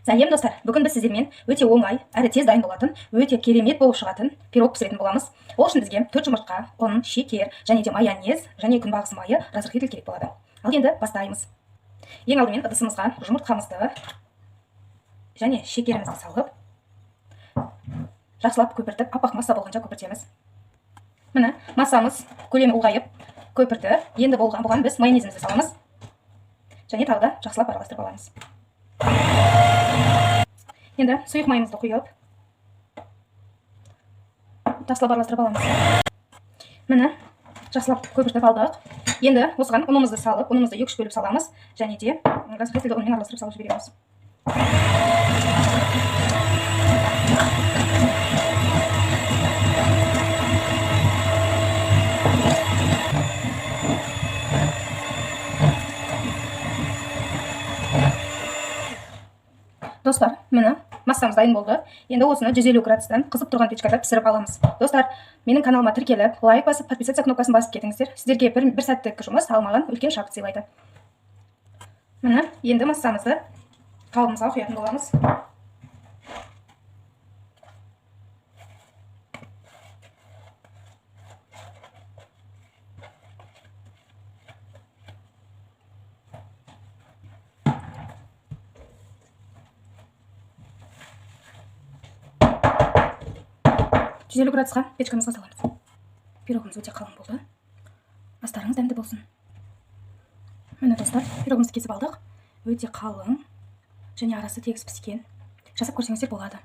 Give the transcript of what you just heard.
Сәлем, достар! Бүгін біз сіздермен өте оңай әрі тез дайын болатын, өте керемет болып шығатын пирог пісіретін боламыз. Ол үшін бізге 4 жұмыртқа, ұн, шекер және де майонез және күнбағыс майы, разрыхлитель керек болады. Ал енді бастаймыз. Ең алдымен ыдысымызға жұмыртқамызды және шекерімізді салып, жақсылап көпіртіп, аппақ масса болғанша көпіртеміз. Міне, массамыз көлемі ұлғайып көпірді. Енді бұған біз майонезімізді саламыз және тағы да жақсылап араластырып аламыз. Енді сұйық майымызды құйып, жақсылап араластырып аламыз. Міне, жақсылап көпіртіп алдық. Енді осыған ұнымызды салып, ұнымызды 2-3 бөліп саламыз және де разрыхлительді ұнмен араластырып салып жібереміз. Достар, міне, массамыз дайын болды. Енді осыны 150 градустан қызып тұрған печкада пісіріп аламыз. Достар, менің каналыма тіркеліп, лайк басып, подписаться кнопкасын басып кетіңіздер. Сіздерге бір сәттік жұмыс, ал маған үлкен шабыт сыйлайды. Міне, енді массамызды қалыбымызға құятын боламыз. 150 градусқа печкамызға саламыз. Пирогымыз өте қалың болды. Астарыңыз дәмді болсын! Міне, достар, пирогымызды кесіп алдық. Өте қалың және арасы тегіс піскен. Жасап көрсеңіздер болады.